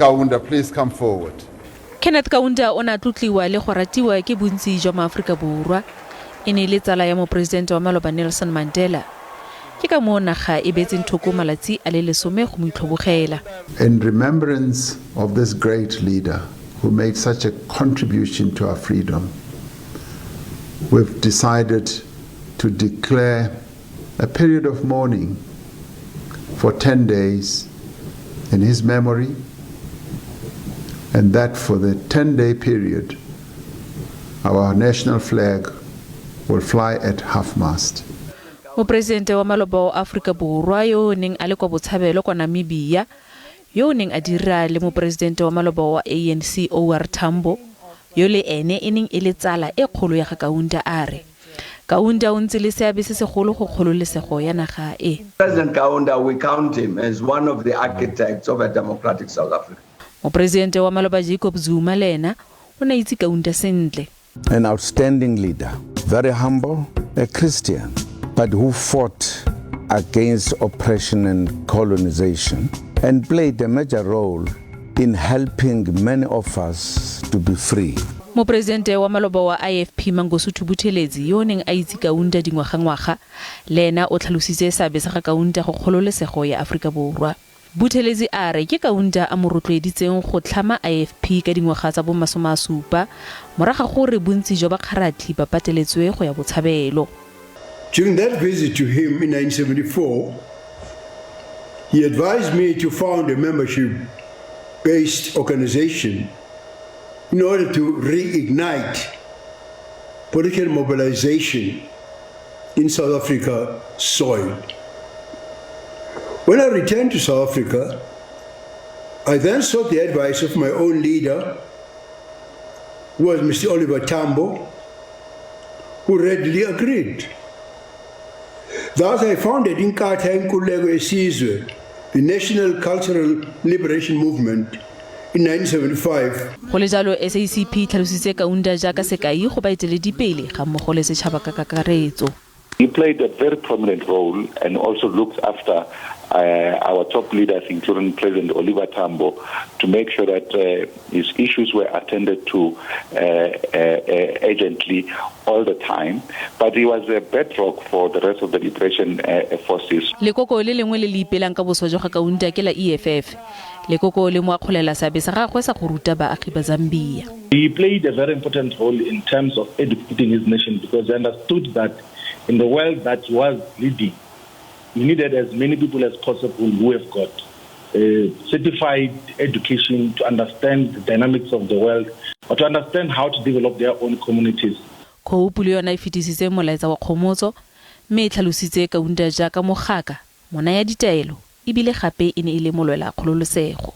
Kaunda, please come forward. Kenneth Kaunda o ne a tlotliwa le go ratiwa ke bontsi jwa maAforika Borwa. E ne e le tsala ya moporesidente wa maloba Nelson Mandela. Ke ka moo naga e beetseng thoko malatsi a le lesome go mo itlhobogela. In remembrance of this great leader who made such a contribution to our freedom, we've decided to declare a period of mourning for 10 days in his memory, and that for the 10-day period, our national flag will fly at half-mast. Moporesidente wa maloba wa Aforika Borwa yo o neng a le kwa botshabelo kwa Namibia, yo o neng a dira le moporesidente wa maloba wa ANC OR Tambo, yo le ene e neng e le tsala e kgolo ya ga Kaunda a re, Kaunda o ntse le seabe se segolo go kgololesego ya naga e. President Kaunda, we count him as one of the architects of a democratic South Africa. Moporesidente wa maloba Jacob Zuma le ena o ne a itse Kaunda sentle. An outstanding leader, very humble, a Christian, but who fought against oppression and colonization and played a major role in helping many of us to be free. Moporesidente wa maloba wa IFP Mangosuthu Buthelezi yo o neng a itse Kaunda dingwagangwaga, le ena o tlhalositse seabe sa ga Kaunda go kgololesego ya Aforika Borwa. Buthelezi a re ke Kaunda a mo rotloeditseng go tlhama IFP ka dingwaga tsa bo 70 morago ga gore bontsi jwa bakgaratlhi ba pateletswe go ya botshabelo. During that visit to him in 1974, he advised me to found a membership-based organization in order to reignite political mobilization in South Africa soil. When I returned to South Africa, I then sought the advice of my own leader, who was Mr. Oliver Tambo, who readily agreed. Thus, I founded Inkatha Yenkululeko Yesizwe, the National Cultural Liberation Movement, in 1975. Go le jalo, SACP e tlhalositse Kaunda jaaka sekai go baeteledipele ga mmogo le setšhaba ka kakaretso. He played a very prominent role and also looked after our top leaders, including President Oliver Tambo, to make sure that his issues were attended to urgently all the time. But he was a bedrock for the rest of the liberation forces. Lekoko le lengwe le le ipelang ka boswa jwa ga Kaunda ke la EFF. Lekoko le mo akgolela seabe sa gagwe sa go ruta baagi ba Zambia. He played a very important role in terms of educating his nation because he understood that in the world that he was leading, he needed as many people as possible who have got certified education to understand the dynamics of the world or to understand how to develop their own communities. Cope le yona e fetisitse molaetsa wa kgomotso mme e tlhalositse Kaunda jaaka mogaka, monaya ditaelo ebile gape e ne e le molwela kgololosego.